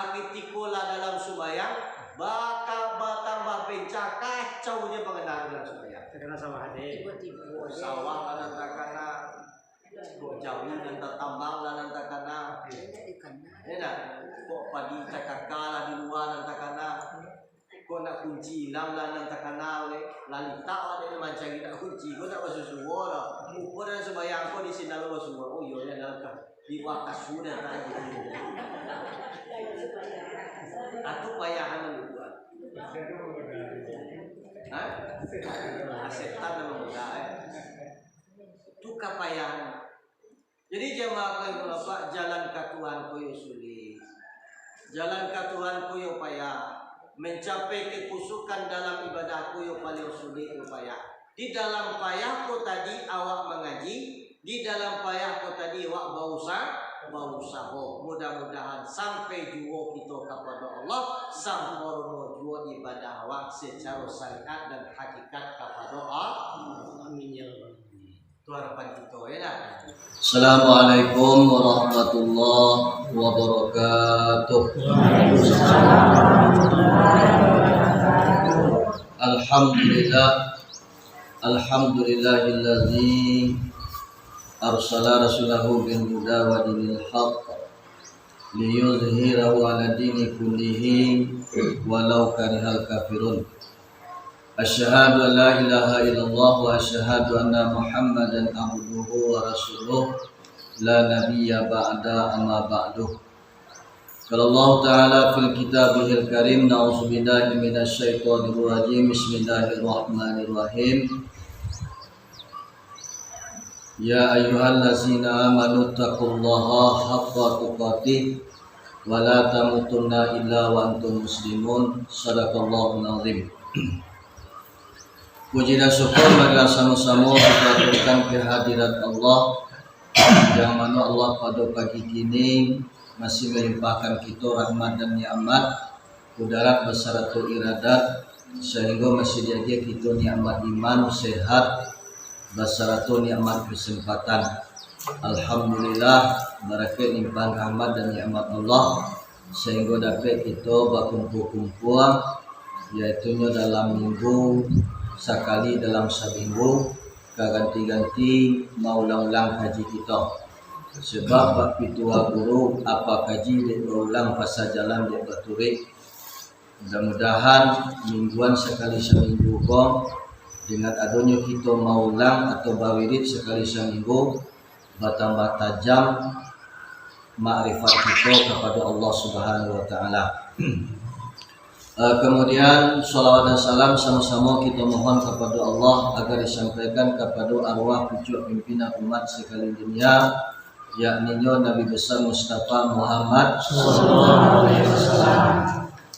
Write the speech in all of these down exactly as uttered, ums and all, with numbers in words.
Katiko lah dalam sumbayang, baka batambah bencah, kacau je pangana dalam sumbayang. Takana sawah ati. Tibo-tibo je. Sawah lah nan takana, kok jawi nan tatambang lah nan takana. Indak dikana. Yo ndak? Kok padi cakaka lah di lua nan takana. Kok nak kunci ilang lah nan takana, weh. Lah litak awak ni mancari nak kunci, kok nak basuo-suo lah. Muko dalam sumbayang ko di sandal basuo. Oh iyo, yo ndak ka. Di waktu sudah tadi. Atu payahan dulu, Tuan. Hah? Setan nama muda, eh. Tu kapayahan. Jadi jamaah ko yang bapak, jalan ka Tuhan ko yo sulik. Jalan ka Tuhan ko yo payah. Mencapai kekusukan dalam ibadah ko yo paling sulik, yo payah. Di dalam payah ko tadi awak mangaji, di dalam payah ko tadi awak bausa-, bausaho. Mudah-mudahan sampai juo kito kapado Allah, samporno juo ibadah awak secaro syariat dan hakikat kapado Allah. Amin ya rabbal alamin. Tu harapan kito, yo ndak? Assalamualaikum warahmatullahi wabarakatuh. Alhamdulillah. Alhamdulillahilladzi arsala rasulahu bil huda wa dinil haq liyuzhirahu ala dini kullihi walau karihal kafirun. Asyhadu an la ilaha illallah wa asyhadu anna Muhammadan abduhu wa rasuluh, la nabiyya ba'da, amma ba'du. Qala Allahu ta'ala fil kitabihil karim, na'udzubillahi minasy syaithanir rajim. Bismillahirrahmanirrahim. Ya ayyuhallazina amanu taqullaha haqqa tuqatih wa la tamutunna illa wa antum muslimun. Sadaqallahul azim. Puji dan syukur marilah samo-samo kita aturkan ka hadirat Allah, yang mano Allah pado pagi kini masih malimpahkan kito rahmat dan nikmat, kudarat basarato iradat, sahinggo masih diagiah kito nikmat iman, sehat, basarato nikmat kesempatan. Alhamdulillah, barakaik limpahan rahmat dan nikmat Allah, sahinggo dapek kito bakumpua-kumpua, yaitunyo dalam minggu, sakali dalam saminggu, ka ganti-ganti maulang-ulang kaji kito. Sebab bak pituah guru, apa kaji dek baulang, pasajalan dek baturuik. Mudah-mudahan mingguan sakali saminggu ko, dengan adonyo kito maulang atau bawirid sakali saminggu, batambah tajam makrifat kito kapado Allah Subhanahu wa Ta'ala. Eh, kemudian, salawat dan salam samo-samo kito mohon kapado Allah agar disampaikan kapado arwah pucuak pimpinan umat sakalian dunia, yakninyo Nabi Besar Mustafa Muhammad sallallahu alaihi wasallam.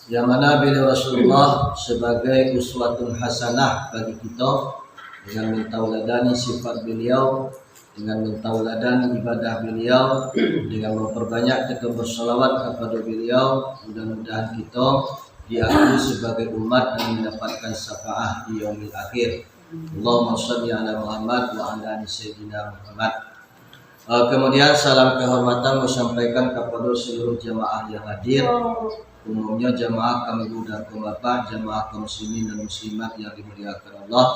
Yang mana beliau Rasulullah sebagai uswatun hasanah bagi kito, dengan mentauladani sifat beliau, dengan mentauladani ibadah beliau, dengan memperbanyak kito bersalawat kepada beliau, mudah-mudahan kito diakui sebagai umat dan mendapatkan syafaat di yaumil akhir. Allahumma shalli ala Muhammad wa ala ali Sayyidina Muhammad. Eh, kemudian salam kehormatan disampaikan kepada seluruh jamaah yang hadir, umumnya jamaah kaum ibu dan kaum bapak, jamaah kaum muslimin dan muslimat yang dimuliakan Allah.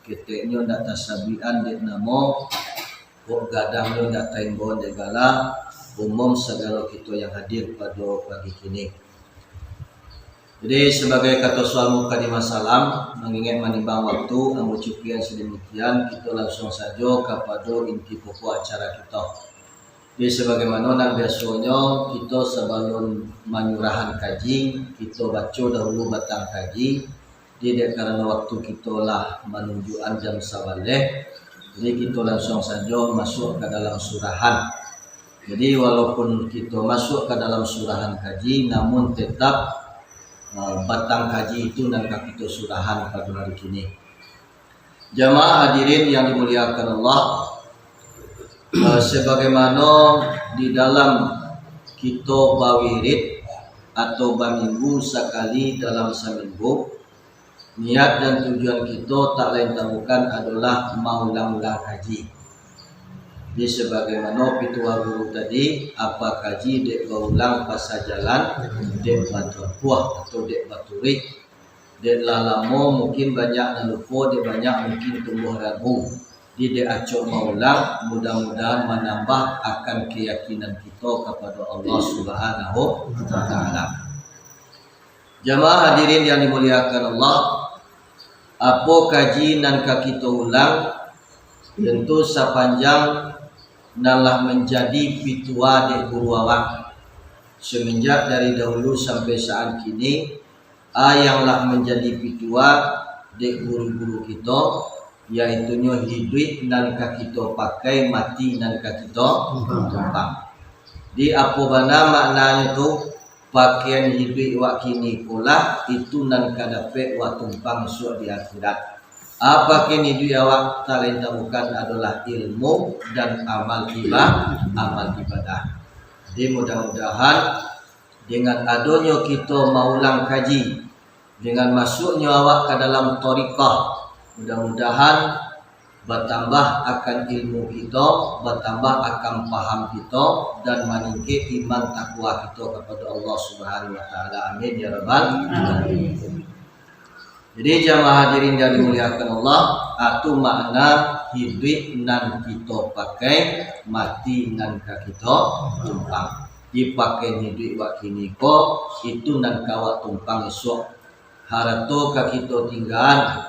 Keteknyo ndak tasabuik dek namo, kok gadangnyo ndak taimbau dek gala, umum sagalo kito yang hadir pada pagi kini. Jadi, sabagai kato sual mukadimah salam, mangingat manimbang waktu, ambo cukuikan sademikian, kito lansuang sajo kapado inti pokok acara kito. Jadi, sabagaimano nan biasonyo, kito sabalun manyurahan kaji, kito baco dahulu batang kaji. Jadi, dek karano waktu kito lah manunjuakan jam sabaleh, jadi kito lansuang sajo masuak ka dalam surahan. Jadi, walaupun kito masuak ka dalam surahan kaji, namun tetap, eh, batang kaji itu nan ka kito surahan pado hari kini. Jamaah hadirin yang dimuliakan Allah, eh, sebagaimano di dalam kito bawirid atau baminggu sakali dalam saminggu, niat dan tujuan kito tak lain tak bukan adolah maulang-ulang kaji. Jadi, sabagaimano pituah guru tadi, apa kaji dek baulang pasajalan, dek batampuah atau dek baturuik, dek lah lamo mungkin banyak nan lupo, dek banyak mungkin tumbuah ragu. Jadi, dek acok maulang, mudah-mudahan manambah akan kayakinan kito kapado Allah Subhanahu wa Ta'ala. Jamaah hadirin yang dimuliakan Allah, apo kaji nan ka kito ulang, tentu sapanjang nan lah manjadi pituah dek guru awak. Semenjak dari dahulu sampai saat kini, a yang lah manjadi pituah dek guru-guru kito, yaitunyo hiduik nan ka kito pakai, mati nan ka kito tumpang. Di apo bana maknanyo tu? Pakaian hiduik wak kini ko lah, itu nan ka dapek wak tumpang isuak di akhirat. A pakaian hiduik awak, tak lain tak bukan adolah ilmu dan amal iba-, amal ibadah. Jadi, mudah-mudahan dengan adonyo kito maulang kaji, dengan masuknyo awak ka dalam thariqah, mudah-mudahan batambah akan ilmu kito, batambah akan paham kito, dan maningkek iman takwa kito kapado Allah Subhanahu wa Ta'ala. Amin, ya Rabbal Alamin. Jadi, jamaah hadirin yang dimuliakan Allah, a tu makna hiduik nan kito pakai, mati nan ka kito tumpang. Di pakaian hiduik wak kini ko, itu nan ka wak tumpang isuak. Harato ka kito tinggaan,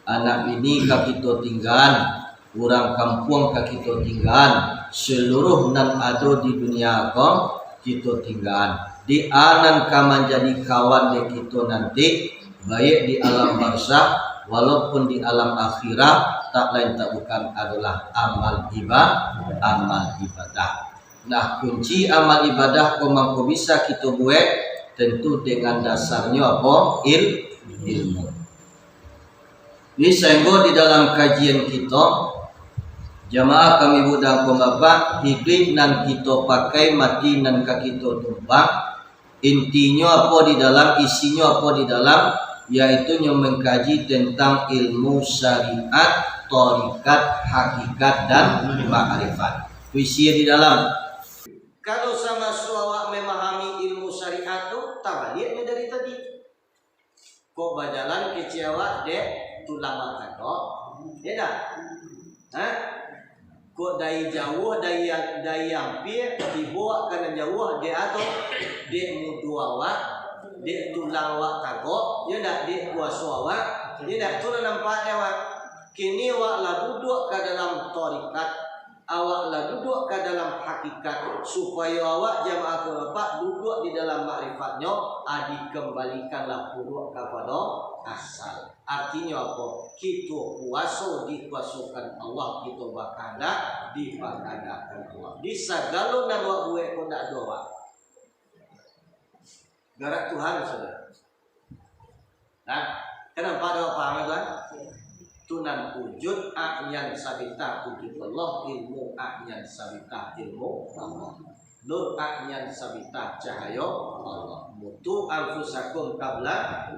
anak bini ka kito tinggaan, urang kampuang ka kito tinggaan, saluruh nan ado di dunia ko kito tinggaan. Di a nan ka manjadi kawan dek kito nanti, baiak di alam barzakh, walaupun di alam akhirat, tak lain tak bukan adolah amal iba-, amal ibadah. Nah, kunci amal ibadah ko mangko bisa kito buek, tentu dengan dasarnyo apo? Il-, ilmu. Jadi, sainggo di dalam kajian kito, jamaah kami budang ko bapak, hiduik nan kito pakai, mati nan ka kito tumpang, intinyo apo di dalam, isinyo apo di dalam, yaitunyo mangkaji tentang ilmu syariat, tarikat, hakikat, dan makrifat. Tu isi di dalam. Kalau samasuak awak mamahami ilmu syariat tu, tabaliaknyo dari tadi. Kok bajalan kecek awak dek tulang awak tagok? Ya dak? Ha? Kok dari jauah, dari, dari ampia, tibo awak ka nan jauah, dek ato? Dek mudo awak, dek tulang awak tagok, ya dak? Dek kuaso awak, ya dak? Tu lah nampak dek awak. Kini awak lah duduak ka dalam tarikat, awak lah duduak ka dalam hakikat, supayo awak jamaah ka bapak duduak di dalam makrifatnyo, a, dikambalikanlah puruak kapado asal. Artinyo apo? Kito puaso dikuasokan Allah, kito bakahandak dibakahandakkan Allah. Di sagalo nan awak buek ko ndak ado awak. Garak Tuhan, saudara. Nah, kan nampak dah paham, tuan? Tu nan wujud, a'yan sabita wujud Allah, ilmu a'yan sabita ilmu Allah. Nur a'yan sabita cahayo Allah. Mutu anfusakum qabla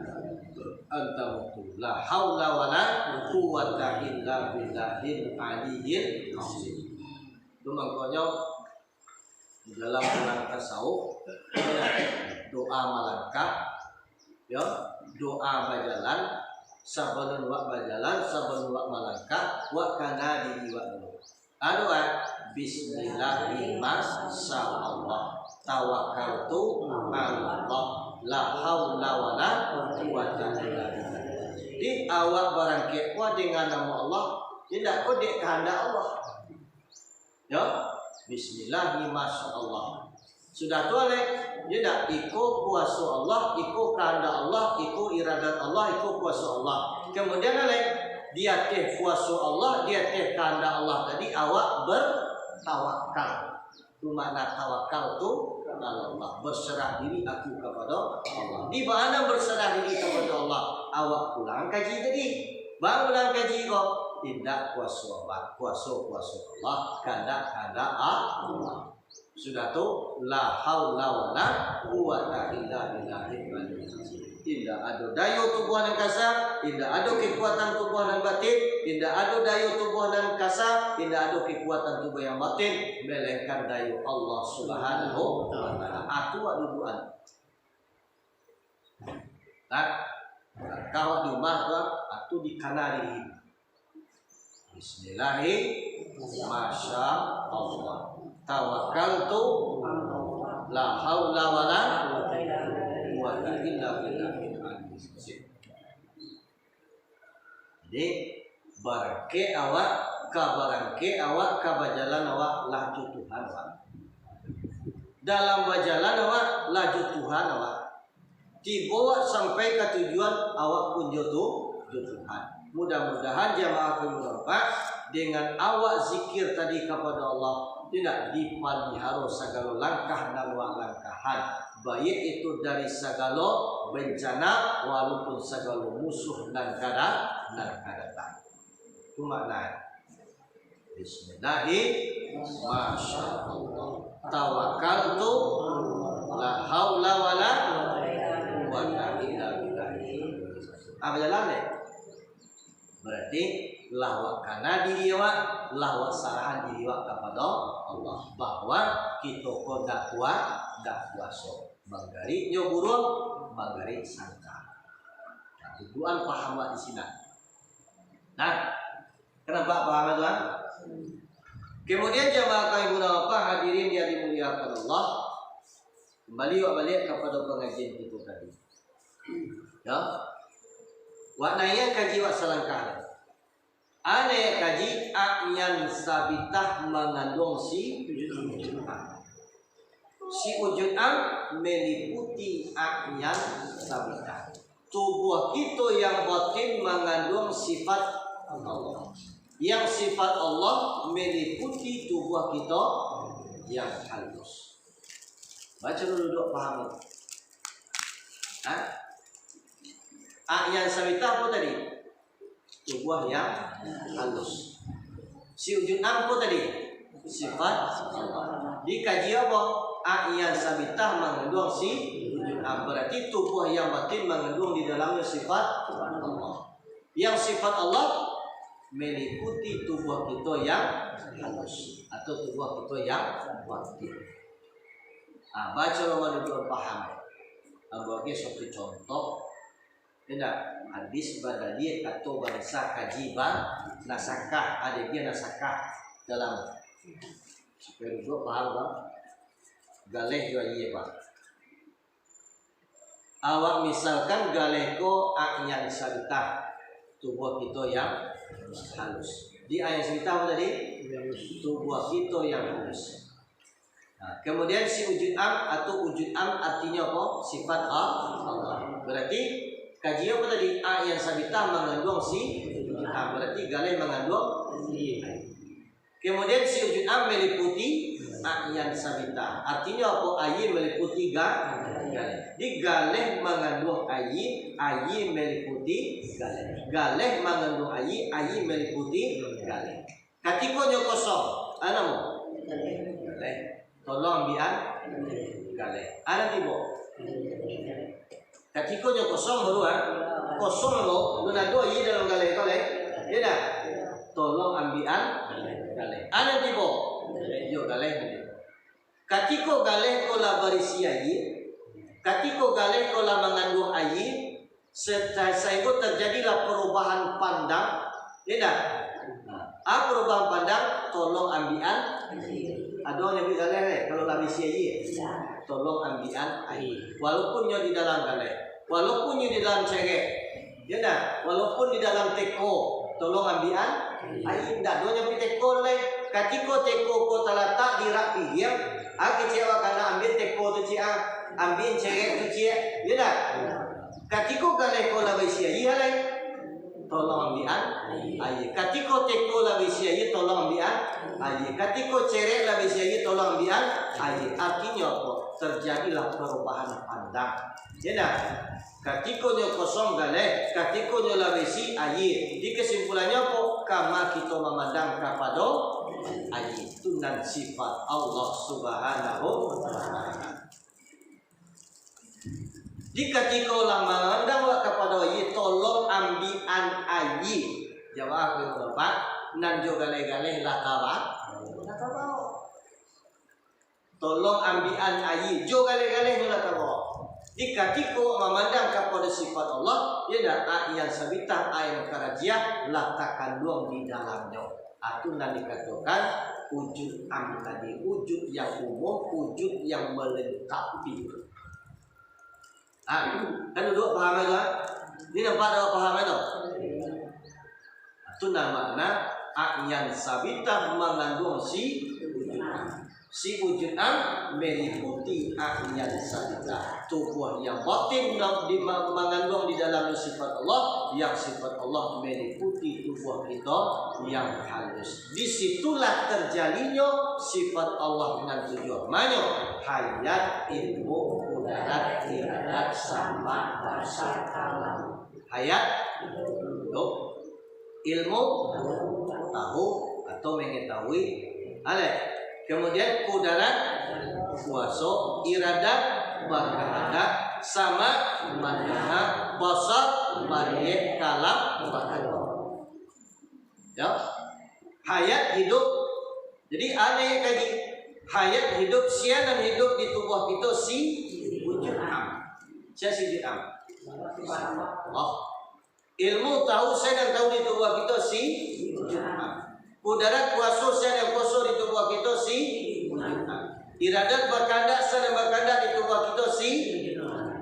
an tamutu. La haula wala quwwata illa billahil aliyyil azim. Tu mangkonyo, dalam urang tasawuf, doa malangkah, yo, doa bajalan, sabalun wak bajalan, sabalun wak malangkah, wak kana diri wak dulu. Ado, ah, bismillah, masya Allah, tawakkaltu ala Allah, la haula wala quwwata illa billah. Di awak barangkek ko dengan namo Allah, indak ko dek kahandak Allah. Yo, bismillah, ni masya Allah. Sudah tu, alek, yo dak, iko kuaso Allah, iko kahandak Allah, iko iradat Allah, iko kuaso Allah. Kemudian, alek, di ateh kuaso Allah, di ateh kahandak Allah tadi, awak bertawakal. Tu makna tawakal tu, ala Allah, berserah diri aku kapado Allah. Di mana berserah diri kapado Allah? Awak pulang kaji tadi. Bang pulang kaji ko, indak kuaso Allah, kuaso, kuaso Allah, kandak, kandak Allah. Sudah tu, la haula wala quwwata illa billahil aliyil azim. Indak ado dayo tubuah nan kasa, indak ado kekuatan tubuah nan batin, indak ado dayo tubuah nan kasa, indak ado kekuatan tubuah yang batin, melainkan dayo Allah Subhanahu wa Ta'ala. Atu awak dudukan. Nah, kalau di rumah tu, atu dikana diri. Bismillahi, masya Allah. Tawakkaltu, la haula wala quwwata illa billahil aliyil azim. Jadi, barangkek awak, ka barangkek awak, ka bajalan awak, lah jo Tuhan awak. Dalam bajalan awak, lah jo Tuhan awak. Tibo awak sampai ka tujuan, awak pun jo tu, jo Tuhan. Mudah-mudahan jamaah kami rapat, dengan awak zikir tadi kapado Allah, indak dipaliharo sagalo langkah nan awak langkahan, baiak itu dari sagalo bencana, walaupun sagalo musuh nan ka da-, nan ka datang. Tu maknanyo. Bismillahi, masya Allah. Tawakkaltu, la haula wala quwwata illa billah. Ah, bajalan deh. Berarti, lah wak kana diri awak, lah wak sarahan diri awak kapado Allah, bahwa kito ko dak kuat, dak kuaso. Manggarik nyo buruang, manggarik sangka. Nah, tujuan paham awak di sinan. Nah, Kan nampak paham, tuan? Kemudian jamaah kami mudah apa hadirin yang dimuliakan Allah, kembali awak baliak kapado pangajian kito tadi. Ya. Wak naiak kaji wak salangkah. Anaiak kaji, a'yan sabitah manganduang si ujud am. Si ujud am meliputi a'yan sabitah. Tubuah kito yang batin manganduang sifat Allah. Yang sifat Allah meliputi tubuah kito yang halus. Baco dulu dok paham. Ha? A'yan sabitah apo tadi? Tubuah yang halus. Si ujud am apo tadi? Sifat Allah. Dikaji apo? A'yan sabitah manganduang si ujud am. Berarti tubuah yang batin manganduang di dalamnya sifat Allah. Yang sifat Allah meliputi tubuah kito yang halus atau tubuah kito yang batin. Ah, baco lo manuduak paham. Ambo bagi suatu contoh. Indak, hadis badalia kato bansa kaji ba nasakah, ado dia nasakah dalam supaya duduk paham, bang. Galeh jo aia, bang. Awak misalkan galeh ko a'yan sabitah, tubuah kito yang halus. Di a'yan sabitah apo tadi? Tubuah kito yang halus. Nah, kemudian si ujud am atau ujud am artinyo apo? Sifat Allah. Berarti kaji apo tadi? A'yan sabitah manganduang si ujud am. Berarti galeh manganduang aia. Kemudian si ujud am meliputi a'yan sabitah. Artinyo apo? Aia meliputi ga-, galeh. Di galeh manganduang aia, aia meliputi galeh. Galeh manganduang aia, aia meliputi galeh. Katiko nyo kosong, a namo? Galeh. Tolong ambiakan galeh. A nan tibo? Katiko nyo kosong baru, a? Kosong lo, alun ado aia dalam galeh ko lai. Iyo ndak? Tolong ambiakan galeh. A nan tibo? Iyo, galeh nan tibo. Katiko galeh ko lah barisi aia, katiko galeh ko lah manganduang aia, se-, sahinggo terjadilah perubahan pandang, indak? Ah, perubahan pandang, tolong ambiakan. Ado nyo ambiak galeh, eh, kalau lah barisi aia? Tolong ambiakan aia. Walaupun nyo di dalam galeh, walaupun nyo di dalam cerek, Iyo ndak? Walaupun di dalam teko, tolong ambiakan aia, ndak ado nyo pai teko lai. Katiko teko ko talatak di rak pinggiang, a, kecek awak ka nak ambiak teko tu, ciek, a, ambiak cerek tu, ciek. Iyo ndak? Katiko galeh ko lah baisi aia lai, tolong ambiakan aia. Katiko teko lah baisi aia, tolong ambiakan aia. Katiko cerek lah baisi aia, tolong ambiakan aia. Artinyo apo? terjadilah perubahan pandang. Ya ndak? Katiko nyo kosong galeh, katiko nyo lah baisi aia. Di kesimpulannyo apo? Kama kito mamandang kapado aia. Itu nan sifat Allah Subhanahu wa Ta'ala. Di katiko lah mamandang awak kapado aia, tolong ambikan aia. Jamaah ko yang hormat, nan jo galeh-galeh lah taba-, lah tabao. Tolong ambikan aia, jo galeh-galeh nyo lah tabao. Di katiko mamandang kapado sifat Allah, ya ndak, aia nan sabitah, aia nan karajiah lah takanduang di dalamnyo. Itu nan dikatokan wujud am tadi, wujud yang umum, wujud yang melengkapi. Ah, kan duduak paham itu, ah? Ni nampak dak paham itu? Itu nan makna aia nan sabitah manganduang si wujud am. Si wujud am meliputi aia nan sabitah. Tubuah yang batin di ma-, manganduang di dalam sifat Allah, yang sifat Allah meliputi tubuah kito yang halus. Di situlah terjalinyo sifat Allah nan tujuah. Manyo? Hayat, ilmu, kudarat, iradat, sama, basar, kalam. Hayat, hidup. Ilmu, tahu atau mengetahui. Aleh. Kemudian kudarat, kuaso, iradat, bakahandak, sama, mandanga, basar, maliek, kalam, bakato. Ya. Hayat, hidup. Jadi, aleh kaji. Hayat, hidup, sia nan hidup di tubuah kito si wujud am. Sia si wujud am? Allah. Ilmu, tahu, sia nan tahu di tubuah kito si wujud am. Kudarat, kuaso, sia nan kuaso di tubuah kito si wujud am. Iradat, bakahandak, sia nan bakahandak di tubuah kito si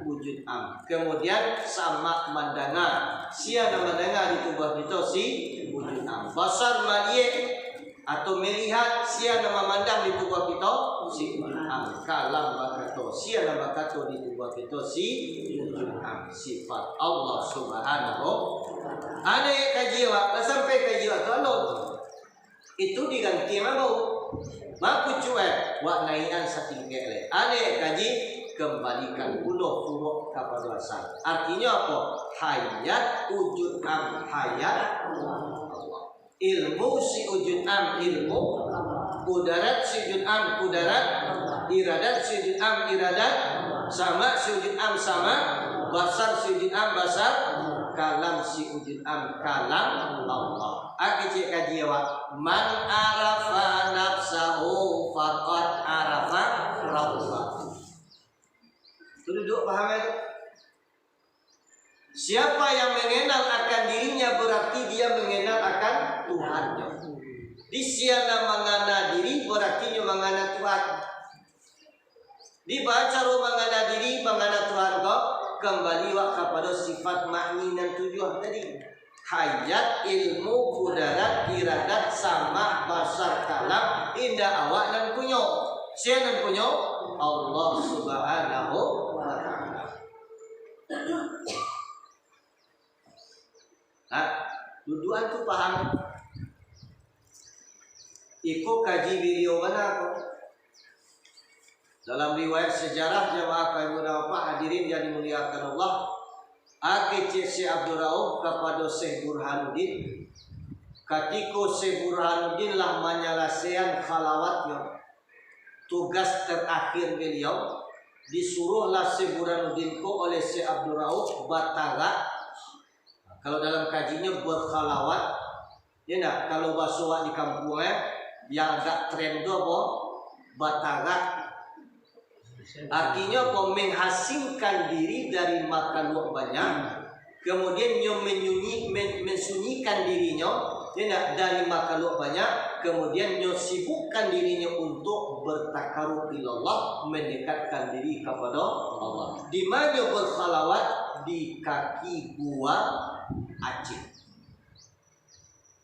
wujud am. Kemudian sama, mandanga, sia nan mandanga di tubuah kito si wujud am. Basar, maliek atau melihat, sia nan mamandang di tubuah kito si wujud am. Kalam, bakato, sia nan bakato di tubuah kito si wujud am. Sifat Allah Subhanahu. Ado kaji awak, lah sampai kaji awak tu alun. Itu diganti mah bau. Mako cuek, wak naikan satingkek lai. Ado kaji, kembalikan pulo furuak kapado asal. Artinyo apo? Hayat, wujud am, hayat Allah. Ilmu si wujud am, ilmu. Kudarat si wujud am, kudarat. Iradat si wujud am, iradat. Sama si wujud am, sama. Basar si wujud am, basar. Kalam si wujud am, kalam Allah. Aki cek kaji awak. Man arafa nafsahu faqad arafa rabbahu. Tu duduak paham itu? Siapa yang mengenal akan dirinya, berarti dia mengenal akan Tuhannya. Di sia nan mangana diri, berarti nyo mangana Tuhan. Di baa caro mangana diri, mangana Tuhan ko, kambali wak kapado sifat ma'ni nan tujuah tadi. Hayat, ilmu, kudarat, iradat, sama, basar, kalam, indak awak nan punyo. Sia nan punyo? Allah Subhanahu wa Ta'ala. Nah, duduak tu paham. Iko kaji baliau bana ko. Dalam riwayat sejarah jamaah kaum ibu dan bapak hadirin yang dimuliakan Allah, a kecek Syekh Abdul Rauf kapado Syekh Burhanuddin, katiko Syekh Burhanuddin lah manyalasaian khalawatnyo, tugas terakhir baliau, disuruhlah Syekh Burhanuddin ko oleh Syekh Abdul Rauf batarak. Kalau dalam kajinyo berkhalawat, ya ndak? Kalau baso awak di kampuang, eh, yang agak tren tu apo? Batarak. Artinyo apo? Menghasilkan diri dari makhluk banyak, kemudian nyo menyunyi-, men-, mensunyikan dirinyo, ya ndak, dari makhluk banyak, kemudian nyo sibukkan dirinyo untuk bertakarub ilallah, mendekatkan diri kepada Allah. Di mana berkhalawat? Di kaki Gua Aceh.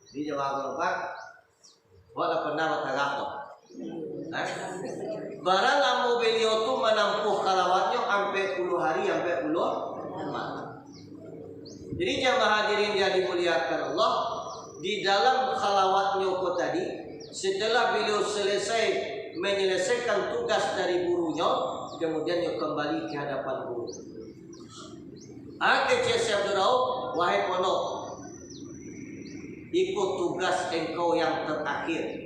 Jadi, jamaah bapak, awak lah pernah batarak tu? Hah? Bara lamo baliau tu manampuah khalawatnyo, ampek puluah hari, ampek puluah malam. Jadi, jamaah hadirin yang dimuliakan Allah, di dalam khalawatnyo ko tadi, setelah baliau selesai menyelesaikan tugas dari gurunyo, kemudian nyo kembali ke hadapan guru. Ah, kecek Syekh Abdul Rauf, wahai ponok, iko tugas engkau yang terakhir.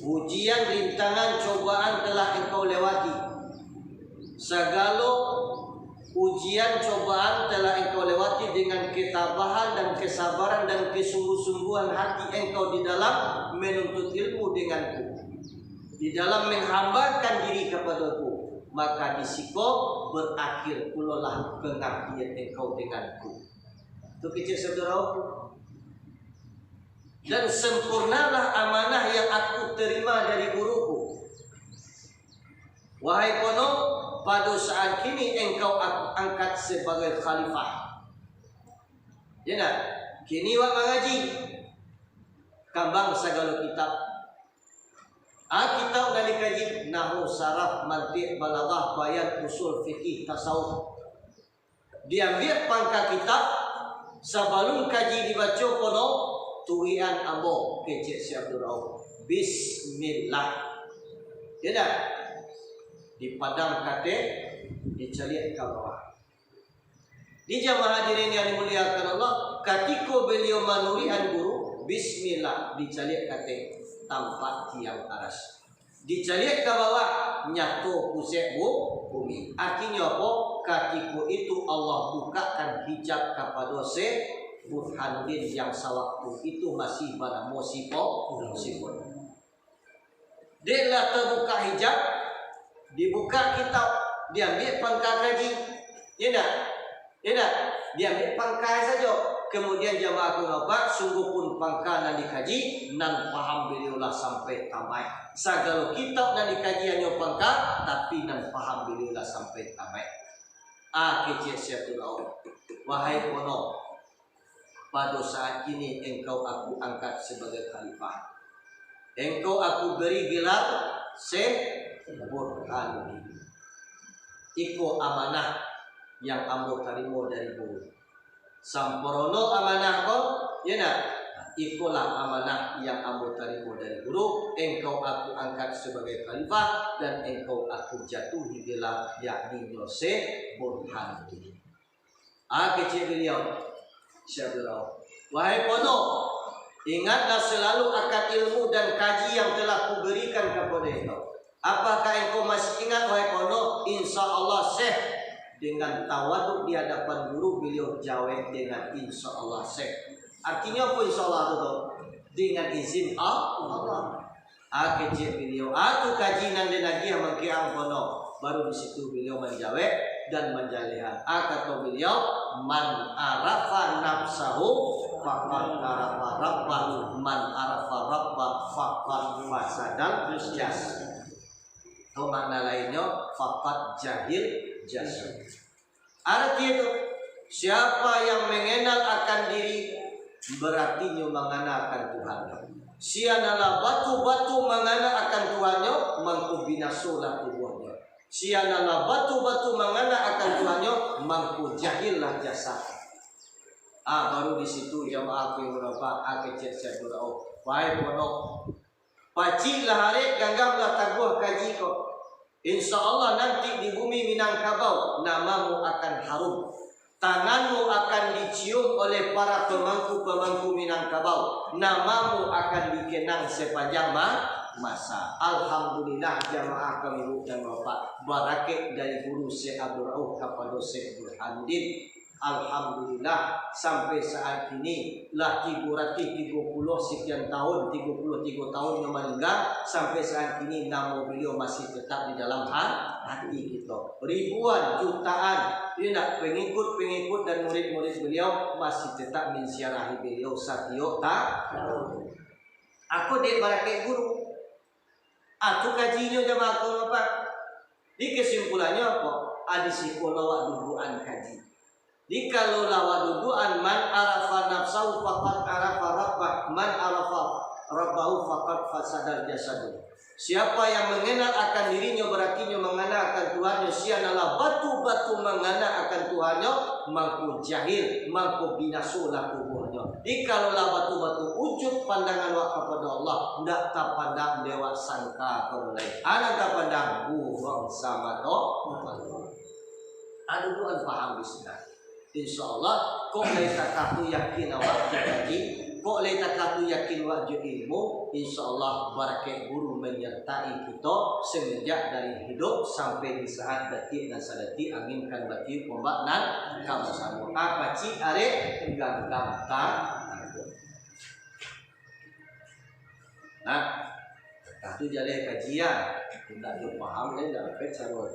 Ujian, rintangan, cobaan telah engkau lewati. Sagalo ujian, cobaan telah engkau lewati dengan ketabahan dan kesabaran dan kesungguh-sungguhan hati engkau di dalam menuntut ilmu denganku, di dalam menghambakan diri kepadaku, maka di siko berakhir pulolah pengabdian engkau denganku. Tu kecek Syekh Abdul Rauf. Dan sempurnalah amanah yang aku terima dari guruku. Wahai ponok, pado saat kini engkau aku angkat sebagai khalifah. Ya ndak? Kini wak mangaji. Kambang sagalo kitab. Ah, kitab nan dikaji, nahwu, saraf, mantik, balaghah, bayan, usul, fikih, tasawuf. Diambiak pangka kitab, sabalum kaji dibaco, ponok, turikan ambo, kecek Syekh Abdul Rauf. Bismillah. Ya ndak? Dipadam kateh, dicaliak ka bawah. Di jamaah hadirin yang dimuliakan Allah, katiko beliau manurikan guru, bismillah, dicaliak kateh, tampak tiang aras. Dicaliak ka bawah, nyato pusek bu-, bumi. Artinyo apo? Katiko itu Allah bukakan hijab kapado Syekh Burhanuddin yang sawaktu itu masih banamo Sipo-, Sipon. Dek lah tabuka hijab, dibuka kitab, diambiak pangka kaji. Ya ndak? Ya ndak? Diambiak pangka sajo. Kemudian jamaah karabat, sungguh pun pangka nan dikaji, nan paham beliau lah sampai tamaik. Sagalo kitab nan dikaji hanyo pangka, tapi nan paham beliau lah sampai tamaik. Ah, kecek Syekh Abdul Rauf. Wahai ponok, pado saat kini engkau aku angkat sebagai khalifah. Engkau aku beri gelar Syekh Burhanuddin. Iko amanah yang ambo tarimo dari guru. Sampurno amanah ko, ya ndak? Ikolah amanah yang ambo tarimo dari guru, engkau aku angkat sebagai khalifah, dan engkau aku jatuhi gelar, yakni nyo Syekh Burhanuddin. Ah, kecek beliau, Syekh Abdul Rauf. Wahai ponok, ingatlah selalu akan ilmu dan kaji yang telah kuberikan kepada engkau. Apakah engkau masih ingat, wahai ponok? Insya Allah, Syekh, dengan tawaduk di hadapan guru, beliau jawab dengan insya Allah, Syekh. Artinyo apo insya Allah tu, tu? Dengan izin Allah. Ah, kecek beliau, ah, tu kaji nan den agiah mangkeang kono. Baru di situ beliau manjawab dan manjalehan. Ah, kato beliau, "Man arafa nafsahu faqad arafa rabbah, man arafa rabbah faqad fasadal jasad." Atau makna lainnyo, faqad jahil jasad. Arti itu, siapa yang mengenal akan diri, berarti nyo mangana akan Tuhan. Sia nan lah batua-batua mangana akan Tuhannyo, mangko binasolah tubuahnyo. Sia nan lah batua-batua mangana akan Tuhannyo, mangko jahillah jasad. Ah, baru di situ jamaah ku yang berapa, ah, kecek saya berapa. Wahai ponok, pacik lah arek, ganggam lah taguah kaji ko. Insya Allah nanti di bumi Minangkabau, namamu akan harum. Tanganmu akan dicium oleh para pemangku-pemangku Minangkabau. Namamu akan dikenang sepanjang ma-, masa. Alhamdulillah, jamaah kami dan bapak. Barakek dari guru Syekh Abdul Rauf kapado Syekh Burhanuddin. Alhamdulillah, sampai saat kini, lah tigo ratuih tigo puluah sekian tahun, tigo puluah tigo tahun yang maninggal, sampai saat kini namo beliau masih tetap di dalam ha-, hati kita. Ribuan, jutaan, ya nak, pengikut-pengikut dan murid-murid beliau masih tetap menziarahi beliau satiok ta-, tahun. Aku dek barakek guru. Ah, tu kajinyo jamaah kau apa? Di kesimpulannyo apo? Ah, di siko lawak dudukan kaji. Di kalau lawak dudukan, "Man arafa nafsahu faqad arafa rabbah, man arafa rabbahu faqad fasadal jasadu." Siapa yang mengenal akan dirinyo, berarti nyo mangana akan Tuhannyo, sia nan lah batua-batua mangana akan Tuhannyo, mangko jahil, mangko binasolah tubuah. Jikalau lah batul-batul ujuik pandangan awak kapado Allah, ndak tapandang dek awak sangka ka urang lain. A nan tapandang buruang samato. Ado tu an paham di sinan. Insya Allah, kok lai takah tu yakin awak jo kaji, kok lai takah tu yakin awak jo ilmu, insya Allah barakaik guru manyartai kito semenjak dari hidup sampai di saat datiak nan sadatik angin kan batiup ombak nan ka basamo. A pacik arek ganggam ta-, Nah, takah tu jaleh kaji, ya. Indak jo paham, ya, indak dapek caro.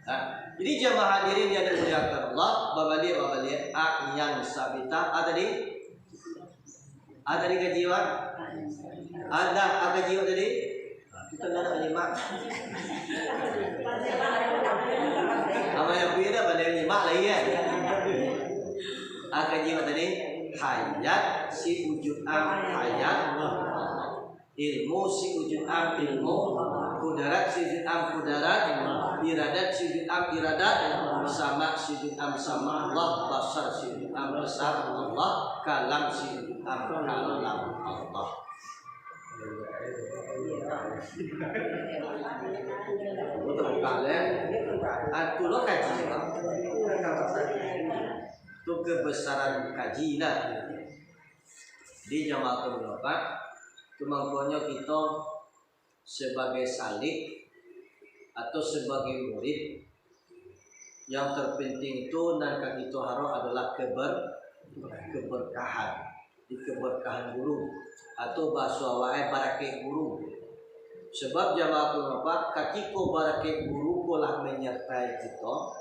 Nah, jadi jamaah hadirin yang dimuliakan Allah, babaliak-babaliak, a nan sabanta, a tadi? A tadi kaji, Wan? A, a kaji, Wan, tadi? Nah, kita ndak nak nyimak. Abang yang punya dah pandai nyimak lagi, kan? A kaji, Wan, tadi? Hayat si wujud am hayat. Ilmu si wujud am ilmu, kudarat si wujud am kudarat, iradat si wujud am iradat, sama si wujud am sama Allah, basar si wujud am basar Allah, kalam si wujud am kalam Allah. Betul, kan, ya? Atulah kaji. Tu kebesaran kaji, nah. Di jamaah tu mangkonyo kito sebagai salik atau sebagai murid, yang terpenting tu nan ka kito harap adalah keber-, keberkahan, di keberkahan guru, atau bahaso awak e barakaik guru. Sebab jamaah tu, katiko barakaik guru ko lah manyartai kito,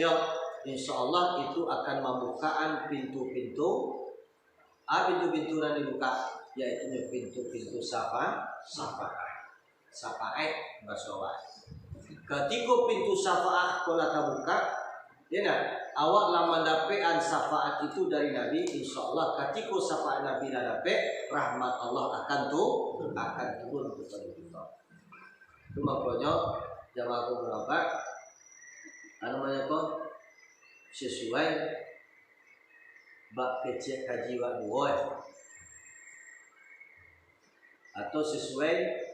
yo, insya Allah itu akan mambukaan pintu-pintu. A pintu-pintu nan dibukak, yaitu pintu-pintu syafa-, syafaat. Syafaat, bahaso awak. Katiko pintu syafaat ko lah tabukak, ya ndak? Awak lah mandapekan syafaat itu dari Nabi, insya Allah katiko syafaat Nabi lah dapek, rahmat Allah akan tu, akan turun kapado kito. Itu makonyo, jamaah tu marapat, anu namonyo ko, sesuai bak kecek kaji wak duo, eh. Atau sesuai,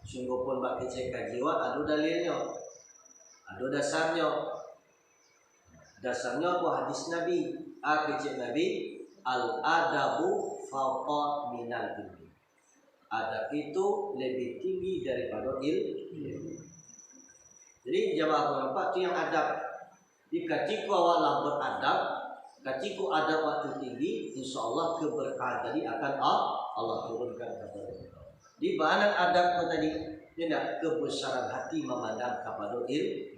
sungguahpun bak kecek kaji wak ado dalilnyo, ado dasarnyo. Dasarnyo apo? Hadis Nabi. A kecek Nabi, "Al-adabu fauqa minal ilmi." Adab itu lebih tinggi daripado il-, ilmu. Jadi, jamaah tu nampak tu yang adab. Jadi, katiko awak lah beradab, katiko adab awak tu tinggi, insya Allah keberkahan tadi akan A-, Allah turunkan kapado kita. Di baanan adab tu tadi, indak, kebesaran hati mamandang kapado il-,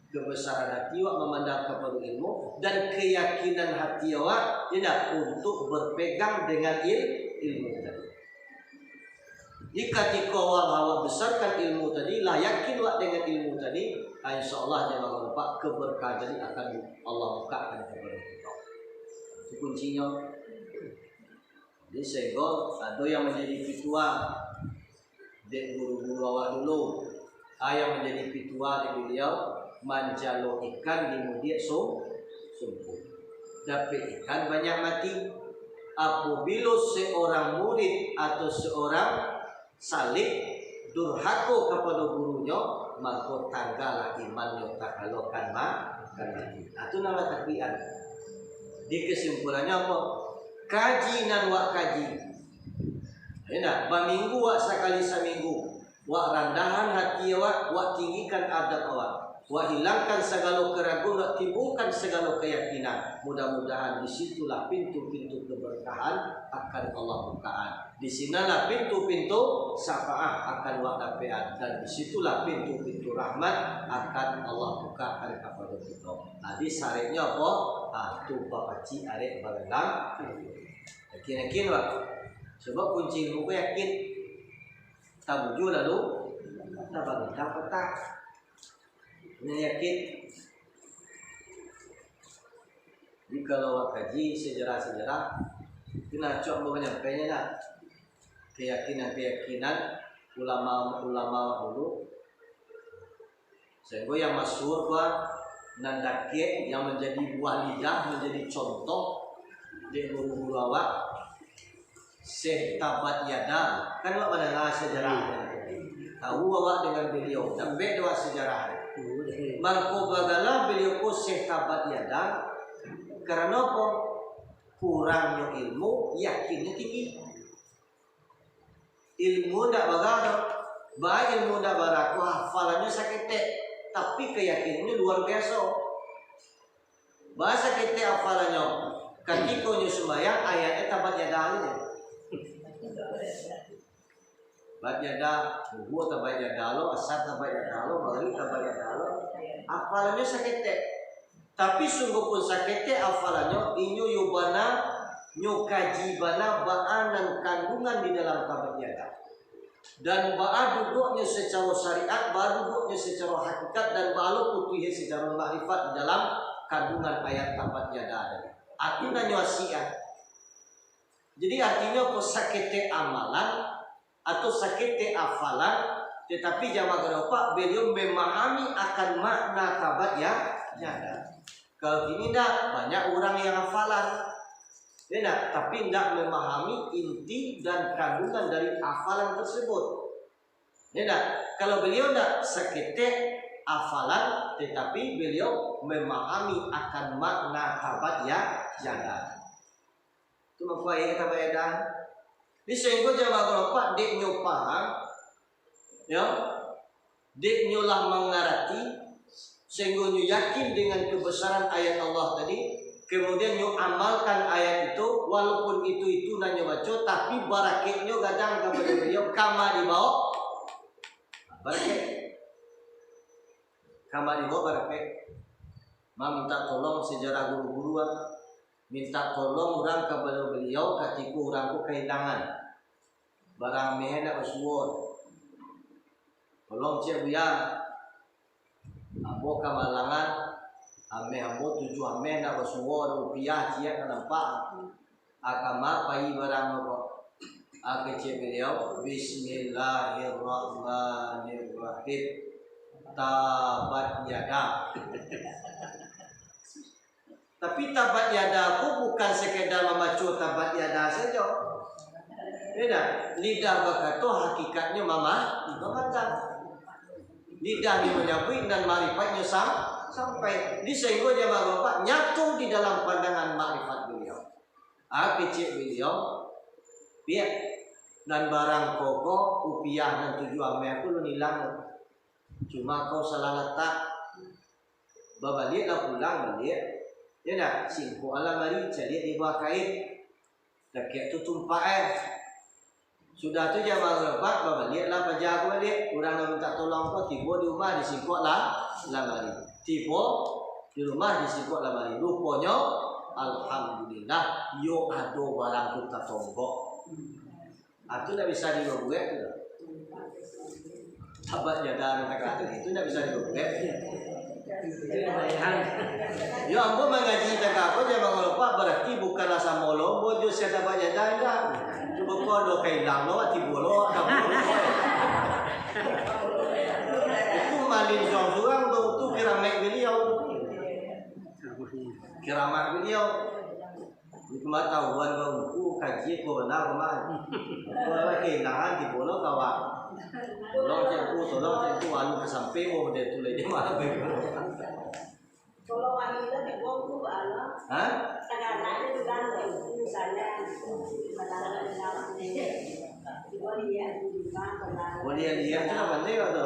kebesaran hati awak mamandang kapado ilmu, dan keyakinan hati awak, indak, untuk berpegang dengan il-, ilmu tadi. Jika tiko awak, awak besarkan ilmu tadi, lah yakin awak dengan ilmu tadi, ah, insya Allah, jamaah nampak, keberkahan tadi akan Allah bukakan kapado kita. Itu kuncinyo. Jadi, sehingga ado yang manjadi pituah dek guru-guru awak dulu. A yang manjadi pituah dek baliau, manjalo ikan di mudiak sum-, sumpu. Dapek ikan banyak mati. Apabilo seorang murid atau seorang salik durhako kapado gurunyo, mangko tanggalah imannyo takalokan ma-, kan mati. Ah, tu namo takwian. Di kesimpulannyo apo? Kaji nan wak kaji. Indak, baminggu wak sakali saminggu. Wak randahan hati awak, wak tinggikan adab awak. Wak hilangkan sagalo keraguan, wak timbulkan sagalo keyakinan. Mudah-mudahan di situlah pintu-pintu keberkahan akan Allah bukaan. Di sinanlah pintu-pintu syafaat akan wak dapekan, dan di situlah pintu-pintu rahmat akan Allah bukakan kapado kito. Jadi, syaratnyo apo? Ah, tu bapacik arek baganggam. Yakin-yakin, Pak. Sebab kunci ilmu ko yakin. Tabujua lalu, tabangun, tapatah. Ini yakin. Jadi, kalau awak kaji sejarah-sejarah, itu nah acok ambo manyampaikan lah. Keyakinan-keyakinan ulama-ulama awak dulu. Sehingga yang masyhur tu, ah, Nan dakek, yang manjadi buah lidah, manjadi contoh dek guru-guru awak, Syekh Tabat Yada. Kan awak mandanga sejarah, tahu awak dengan beliau, dapek dek awak sejarah. Mangko bagalah beliau ko Syekh Tabat Yada, karano apo? Kurangnyo ilmu, yakinnyo tinggi. Ilmu ndak bara doh. Ba ilmu ndak bara ko, hafalannyo saketek, tapi kayakinannyo luar biaso. Ba saketek hafalannyo, katiko nyo sumbayang, ayatnyo Tabat Yada sajo. Tabat Yada, subuah Tabat Yada lo, asar Tabat Yada lo, magrib Tabat Yada lo. Hafalannyo saketek. Tapi sungguahpun saketek hafalannyo, inyo yo bana, nyo kaji bana baa nan kandungan di dalam Tabat Yada. Dan baa duduaknyo sacaro syariat, baa duduaknyo sacaro hakikat, dan baa lo putuihnyo sacaro makrifat di dalam kandungan ayat Tabat Yada tadi. Atu nan nyo asiak. Jadi artinyo apo? Saketek amalan atau saketek hafalan, tetapi jamaah garapak beliau memahami akan makna Tabat ya, Yada. Kalau kini ndak, banyak urang yang hafalan, ya ndak, tapi ndak memahami inti dan kandungan dari hafalan tersebut. Ya ndak? Kalau beliau ndak, saketek hafalan, tetapi beliau memahami akan makna Tabat ya, Yada. Tu mangko ayat Tabat Yada. Jadi sehinggo jamaah garapak dek nyo paham, ya, dek nyo lah mangarati, sehinggo nyo yakin dengan kebesaran ayat Allah tadi, kemudian nyo amalkan ayat itu, walaupun itu-itu nan nyo baco, tapi barakeknyo gadang ka baliau, kama dibawa barakek. Kama dibawa barakek. Maminta tolong sejarah guru-guru, ah. Minta tolong urang ka baliau, katiko urang tu kahilangan. Barang meh nak basuo. Tolong ciek Buya. Ambo ka Malangan, ameh ambo tujuah ameh nak basuo, rupiah ciek ka nampak. Akama pai barang ko. Kecek baliau, Bismillahirrahmanirrahim. Tabat yada. Tapi tabat yada ko bukan sekedar mambaco tabat yada sajo. Beda. Lidah bakato, hakikatnyo mama-, mamatang. Lidahnyo manyabuik, nan makrifatnyo sam-, sampai. Di sehinggo jamaah bapak nyato di dalam pandangan makrifat baliau. Ah, kecek baliau, piak, nan barang ko ko, rupiah nan tujuah ameh ko alun ilang. Cuma kau salah latak. Babaliaklah pulang baliak. Ya ndak? Singkok alamari, caliak di bawah kain. Dakek tu tumpak eh. Sudah tu jamaah bapak, babaliaklah paja ko baliak. Urang nan minta tolong ko tibo di rumah, disingkok lah lamari. Tibo di rumah, disingkok lamari. Ruponyo, alhamdulillah, yo ado barang tu tatonggok. Ah, tu ndak bisa dibuek tu. Tabat yada nan tagak tadi tu ndak bisa dibuek. Yo, ambo mangaji tagak ko jamaah bapak, bararti bukanlah samo lombo jo sia tabat yada, indak. Cubo ko ado kailang lo, tibo lo, ado lo. Itu malin surang-surang tu, tu keramat baliau. Keramat baliau. Di pangatahuan ka ungku, kaji ko bana, ko mah. Ko lah kahilangan, tibo lo kawan. Tolong cek tu, tolong cek tu, anu ka sampai, wo, model tu lai, jamaah. Kalau wanita di bawah tu, alah. Hah? Kadang-kadang dia tu kan, misalnya, Boleh lihat tu lah pandai lah tu.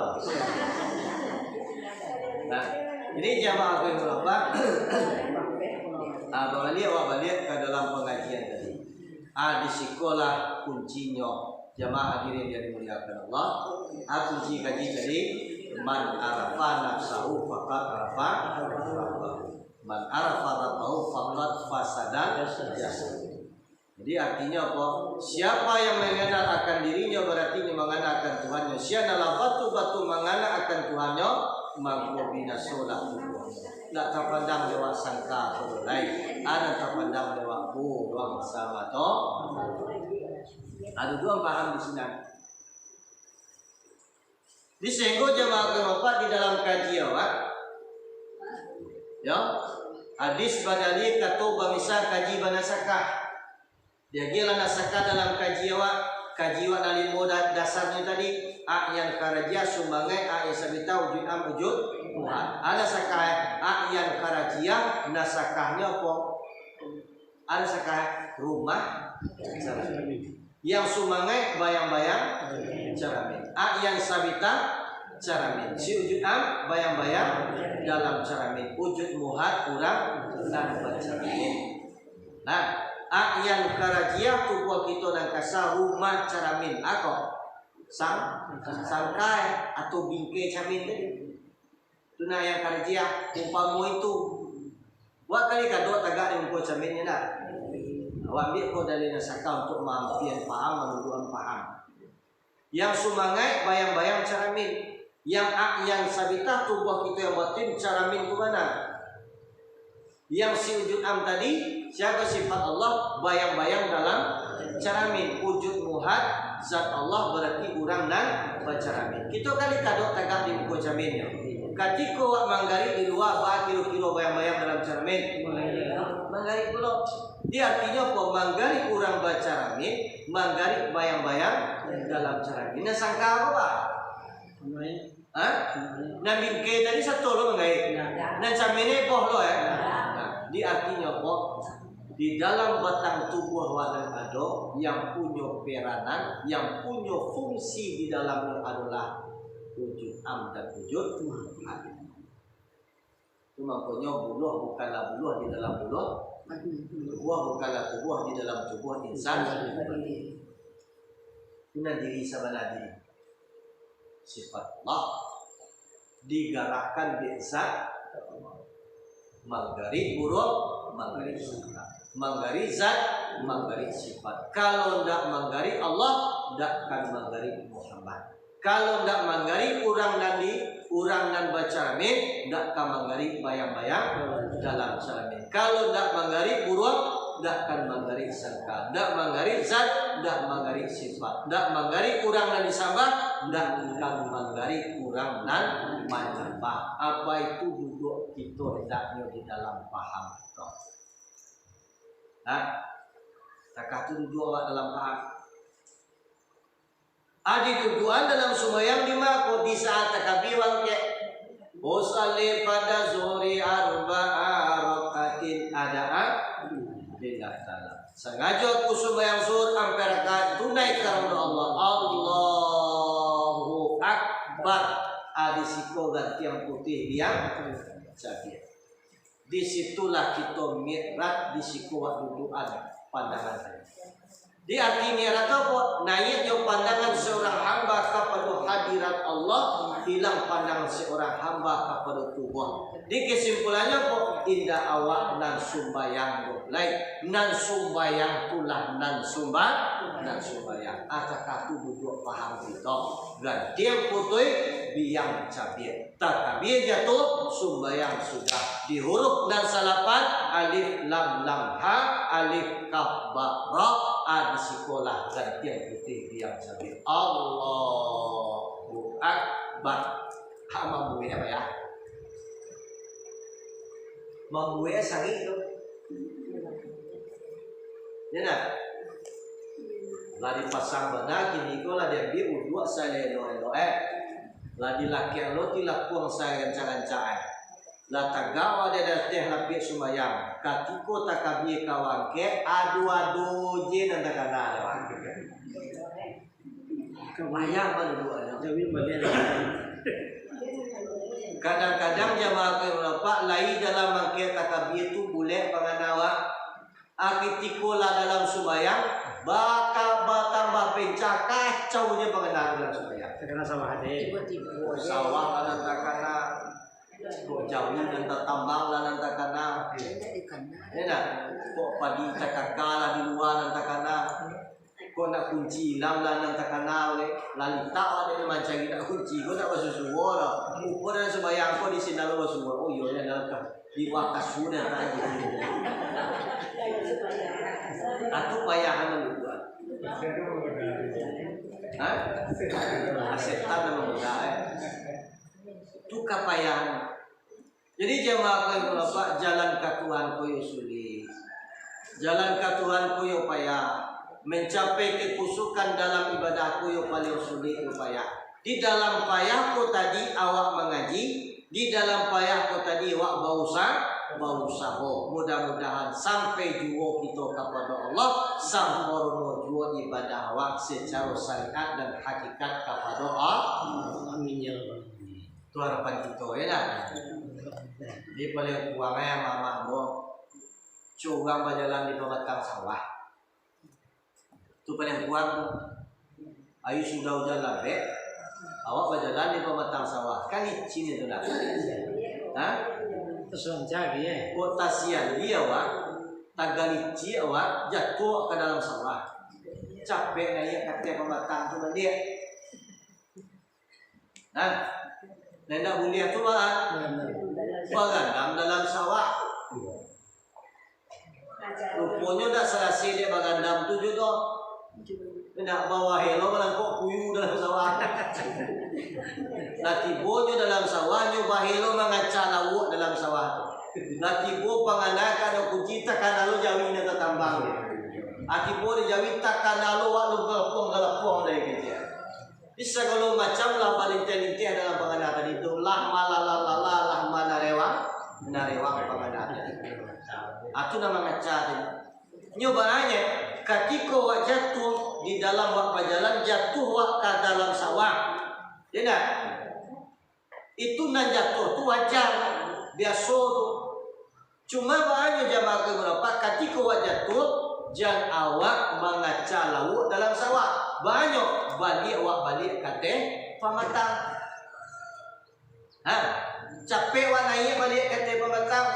Nah, jadi jamaah aku yang berapa? Ah, baliak awak baliak ka dalam pangajian tadi. Ah, di sikolah kuncinyo. Jamaah hadirin yang dimuliakan Allah. Ah, kunci kaji tadi, "Man arafa nafsahu faqad arafa rabbahu. Man arafa rabbahu faqad fasada jasadu." Jadi artinyo apo? Siapa yang mengenal akan dirinyo, berarti nyo mengenal akan Tuhannyo. Sia nan lah batul-batul manganal akan Tuhannyo, mangko binasolah tubuahnyo. Ndak tapandang lewat sangka ko lai, anak tapandang lewat buruang samato. Ado duo paham di sinan. Di sehinggo jamaah karabat di dalam kaji awak, Yo, hadis badalil kato bamisa kaji banasakah. Diagiahlah nasakah dalam kaji awak, kaji awak nan limo da-, dasarnyo tadi, a'yan kharajiyah, sumangaik, a'yan sabitah, wujud am, wujud muhad. Ado nasakah, a'yan kharajiyah, nasakahnyo apo? Ado nasakah, rumah, yang sumangaik bayang-bayang caramin. A'yan sabitah caramin. Si wujud am bayang-bayang dalam caramin. Wujud muhad urang nan bacaramin. Nah, a'yan kharajiyah tubuah kito nan kasa rumah caramin. Ako? Sang-, sangkai atau bingkai camin tadi. Tu nah a'yan kharajiyah, umpamo itu. Wak kali kadok tagak di muko camin, yo ndak? Awak ambiak ko dalil nasakah untuak maampian paham, manuduakan paham. Yang sumangaik bayang-bayang caramin. Yang a'yan sabitah tubuah kito yang batin caramin tu bana. Yang si wujud am tadi, siapo sifat Allah, bayang-bayang dalam caramin. Wujud muhad, zat Allah, bararti urang nan bacaramin. Kito kali kadok tagak di muko camin nyo. Katiko wak manggarik di lua, baa kiro-kiro bayang-bayang dalam caramin? Manggarik pulo. Di artinyo apo? Manggarik urang bacaramin, manggarik bayang-bayang dalam caramin. Nah, sangka apo, Pak? Ha? Nan bingkai tadi sato lo manggarik. Nan camin e boh lo, eh. Nah, di artinyo apo? Di dalam batang tubuah awak nan ado, yang punyo peranan, yang punyo fungsi di dalamnyo adolah wujud am dan wujud muhad. Tu mangkonyo buluah bukanlah buluah di dalam buluah, tubuah bukanlah tubuah di dalam tubuah insan. Itulah diri sabana diri. Sifat Allah digarahkan dek zat, manggarik buruak, manggarik sangka, manggarik zat, manggarik sifat. Kalau ndak manggarik Allah, ndak akan manggarik Muhammad. Kalau ndak manggarik urang nan di, urang nan bacaramin, ndak akan manggarik bayang-bayang dalam caramin. Kalau ndak manggarik buruak, ndak akan manggarik sangka, ndak manggarik zat, ndak manggarik sifat, ndak manggarik urang nan disambah, ndak akan manggarik urang nan manyambah. Apa itu duduak kito hendaknyo di dalam paham kito? Nah, takah tu duduak awak dalam paham. Adi dudukan dalam sumbayang di mako di saat takabia bangkek. Usalli pada zuhri arba'a rakaatin adaan lillah ta'ala. Sangajo aku sumbayang zuhur ampek rakaat tunai karano Allah. Allahu Akbar. Adi siko gantiang putih diang cabiak. Di situlah kito mi'raj, di siko wak dudukan pandangan. Di arti mi'raj tu apo? Naiaknyo pandangan seorang hamba kapado hadirat Allah, hilang pandangan seorang hamba kapado tubuah. Di kesimpulannyo apo? Indak awak nan sumbayang doh lai, nan sumbayang tu lah nan sumba-, nan sumbayang. Atakah tu duduak paham kito? Gantiang putih, biang cabiak. Takabia jatuah, sumbayang sudah. Di huruf nan salapan, alif lam lam ha, alif kaf ba ra, a di sikolah gantiang putih diang cabiak. Allahu Akbar. Ha, mambuek apo yo? Mambuek sarik tu. Yo ndak? Lah dipasang bana, kini ko lah diambiak uduak saelok-elok, eh. Lah dilakek lo tilapuang sarancak-rancak, eh. Lah tagak awak di ateh lapiak sumbayang. Katiko takabia ka bangkek, ado-ado je nan takana dek awak. Kabayang kan duduak. Kadang-kadang jamaah kami nampak, lai dalam bangkek takabia tu bulek pangana awak. Akitiko lah dalam sumbayang, baka batambah bencah, kacau je pangana dalam sumbayang. Takana sawah ade. Tibo-tibo ade. Sawah lah nan takana, kok jawi nan tatambang lah nan takana. Indak dikana. Yo ndak? Kok padi takaka lah di lua nan takana. Kok nak kunci ilang lah nan takana, weh. Lah litak awak dek mancari nak kunci, kok nak basuo-suo lah. Upo dalam sumbayang ko di sinan lo basuo. Oh iyo, yo dalam ka. Di waktu sudah tadi. Atu payah amat buat. Hah? Setan nama muda, eh. Tu kapayahan. Jadi jamaah ko yang bapak, jalan ka Tuhan ko yo sulik. Jalan ka Tuhan ko yo payah. Mencapai kekusukan dalam ibadah ko yo paling sulik, yo payah. Di dalam payah ko tadi awak mangaji, di dalam payah ko tadi awak bausaha, bausaho. Mudah-mudahan sampai juo kito kapado Allah, sampurno juo ibadah awak secara syariat dan hakikat kapado Allah. Amin ya rabbal alamin. Tu harapan kito, ya dah. Jadi paling kurang, eh, mamak ambo, surang bajalan di pamatang sawah. Tu paling kurang tu. Ayu sudah ujan labek, awak bajalan di pamatang sawah. Kan licin itu dah. Ha? Terus lancar, ya. Kok tasian dia, awak. Tagalici awak, jatuah ka dalam sawah. Capek naiak ka ateh pamatang tu baliak. Nah, nan indak buliah tu, Pak, bagandam dalam sawah. Ruponyo ndak salasai dek bagandam tu juo doh. Ndak bawah elo malangkok kuyu dalam sawah. Lah tibo nyo dalam sawah, nyo bahelo mangaca lauak dalam sawah tu. Lah tibo pangana ka ado kunci, takana lo jawi nan tatambang. Ah, tibo di jawi, takana lo wak lo galapuang-galapuang dari kecek. Di sagalo macam lah balinteh-linteh dalam pangana tadi tu, lah malalala, lah manarewang, manarewang pangana tadi. Atu nan mangaca tadi. Nyo baanyo, katiko wak jatuah, di dalam wak bajalan, jatuah wak ka dalam sawah. Ya ndak? Itu nan jatuah tu wajar, biaso tu. Cuma baanyo jamaah kami rapat, katiko wak jatuah, jan awak mangaca lauak dalam sawah. Baanyo, baliak awak baliak ka ateh pamatang. Ha, capek awak naiak baliak ka ateh pamatang.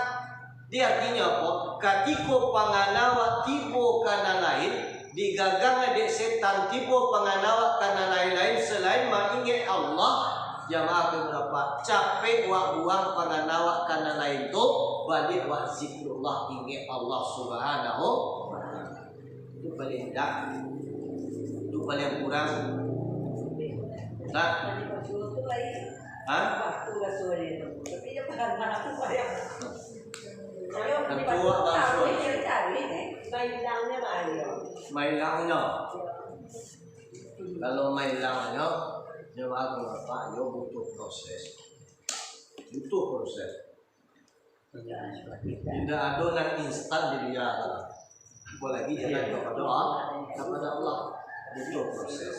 Di artinyo apo? Katiko pangana awak tibo ka nan lain, digagang dek setan, tibo pangana awak ka nan lain-lain salain maingek Allah, jamaah kami rapat, capek wak buang pangana wak ka nan lain tu, baliak wak zikrullah, ingek Allah Subhanahu wa Ta'ala. Tu paling indak, tu paling kurang. Nah. Ha? Tantu awak basuh. Mailangnyo. Kalau mailangnyo, nyo bagus, Pak, yo butuh proses. Butuh proses. Indak ado nan instan dilia, apolai jalan kapado Allah, kapado Allah. Butuh proses.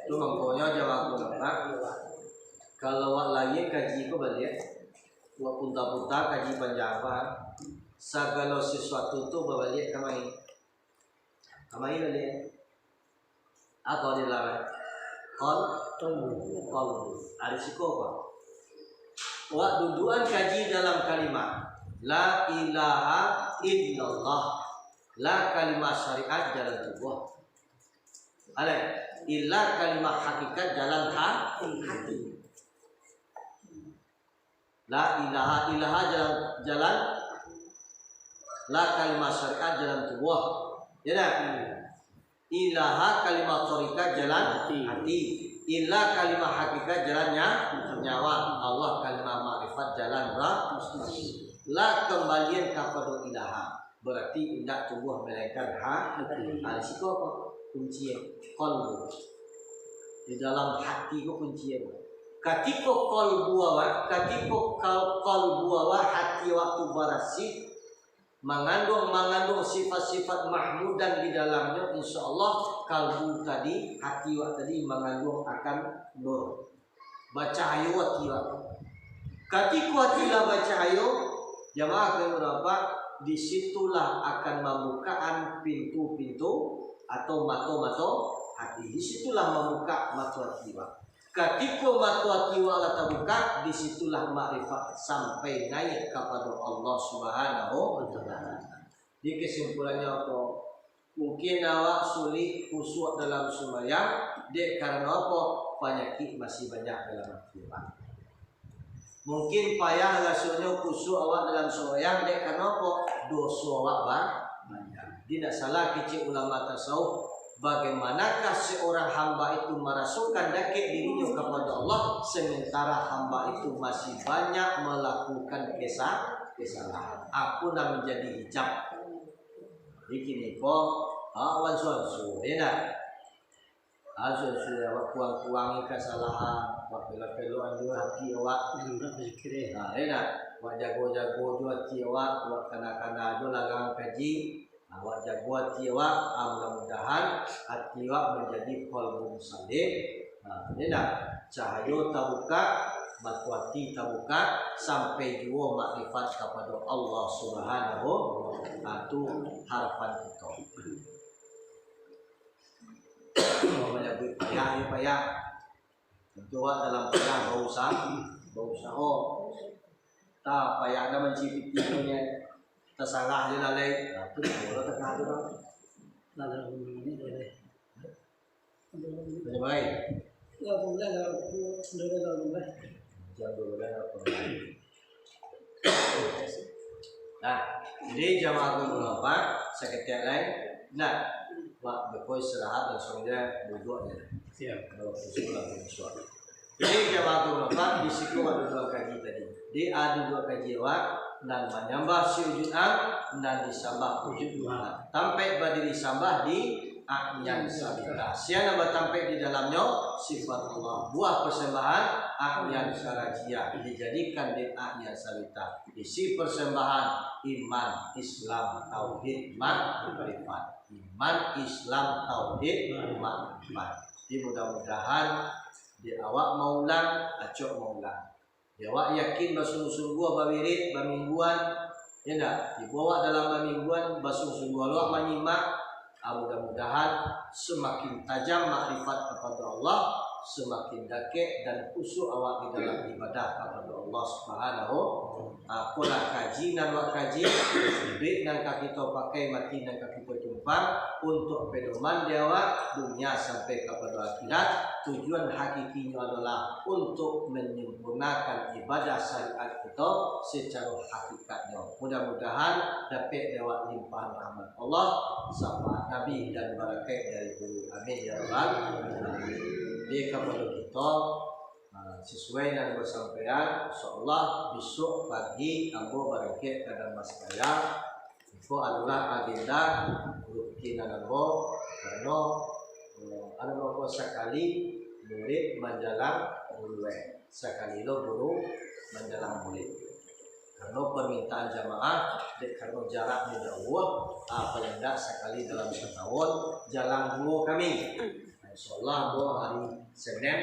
Tu mangkonyo jamaah kami rapat, kalau awak lai kaji ko baliak, awak punta-punta kaji panjang, sagalo sasuatu tu babaliak kamari. Kamari baliak. Apo dilarang? Qal-, qalbu. Ari siko apo? Wak dudukan kaji dalam kalimah la ilaha illallah. La kalimah syariat jalan tubuah. Alai, illa kalimah hakikat jalan ha-, hati. La ilaha, ilaha jalan, jalan. La kalimah syariat jalan tubuah. Ya dah? Ilaha kalimah tharikat jalan hati. Illa kalimah hakikat jalan nya-, nyawa. Allah kalimah makrifat jalan ra-, lah kambalian kapado ilaha. Bararti indak tubuah malainkan ha-, hati. Ha, di siko apo? Kunci qalbu. Di dalam hati ko kunci. Katiko qalbu awak, katiko kal-, qalbu awak, hati awak tu barasih, mangandung, mangandung sifat-sifat mahmudan di dalamnyo, insya Allah kalbu tadi, hati awak tadi mangandung akan nur. Bacahayo hati awak. Katiko hati lah bacahayo, jamaah kami rapat, di situlah akan mambukaan pintu-pintu atau mato-mato hati. Di situlah mambuka mato hati awak. Katiko mato hati awak lah tabuka, di situlah makrifat sampai naiak kapado Allah Subhanahu wa Ta'ala. Di kesimpulannyo apo? Mungkin awak sulik khusyuk dalam sumbayang, dek karano apo? Panyakik masih banyak dalam ati awak. Mungkin payah rasonyo khusyuk awak dalam sumbayang, dek karano apo? Doso awak ba-, banyak. Jadi, ndak salah kecek ulama tasawuf, Bagaimanakah seorang hamba itu marasokan dakek dirinyo kapado Allah, sementara hamba itu masih banyak malakukan kesa-, kesalahan? Apo nan manjadi hijab? Jadi kini ko, ha, wansu-wansu, ya ndak? Wansu-wansu, ya, awak kuang-kuangi kasalahan, awak pelok-pelokan jo hati awak. Nah, ya ndak? Awak jago-jago jo hati awak, awak kana-kana jo larang kaji. Awak jago ati awak, ah, mudah-mudahan ati awak manjadi qalbun salim. Nah, ini dah cahayo tabuka, batua ati tabuka, sampai juo makrifat kapado Allah Subhanahu wa Ta'ala. Ah, tu harapan kito. Kalau manyabuik payah, yo payah. Tantu awak dalam payah bausaha, bausaho. Tah, payah dah mancipiki tu nyo. Tasarah je lalai. Nah, tu juo lah tangah tu, bang. Nah, dalam ini boleh. Boleh, bang. Ya, boleh lah. Boleh lah, boleh. Jam dua belas apa? Nah, jadi jamaah tu mangapa? Saketiak lai. Nah, wak beko istirahat, langsuang je duduak je. Siap. Kalau kusuk lah kusuk. Jadi jamaah tu mangapa? Di siko wak duduak kaji tadi. Di adu duduak kaji wak, nan manyambah si wujud am, nan disambah wujud Tuhan. Tampek badiri sambah di A'yan Sabita. Sia nan batampek di dalamnyo sifat Allah. Buah persembahan A'yan Sarajia dijadikan di A'yan Sabita. Isi persembahan iman, Islam, tauhid, makrifat. Iman, Islam, tauhid, makrifat. Jadi mudah-mudahan di awak maulang, acok maulang. Di awak yakin basungguah-sungguah bawirid, bamingguan, ya ndak? Tibo awak dalam bamingguan, basungguah-sungguah awak manyimak, ah, mudah-mudahan semakin tajam makrifat kapado Allah, semakin dakek dan khusyuk awak di dalam ibadah kapado Allah Subhanahu. Ah, apolah kaji nan awak kaji, duit nan ka kito pakai, mati nan ka kito tumpang, untuak pedoman di awak dunia sampai kapado akhirat. Tujuan hakikinyo adolah untuak manyempurnakan ibadah syariat kito secaro hakikatnyo. Mudah-mudahan dapek di awak limpahan rahmat Allah, syafaat Nabi, dan barakaik dari guru. Amin ya rabbal alamin. Jadi kapado kito, ah, sasuai nan basampaian, insyaallah bisuak pagi ambo barangkek ka Dharmasraya. Iko adolah agenda rutin nan ambo, karano, eh, ado beko sakali murid manjalang guru, eh, sakali lo guru manjalang murid. Karano permintaan jamaah, dek karano jaraknyo jauah, ah, paling indak sakali dalam satahun, jalang juo kami. Insyaallah, ambo hari Senen,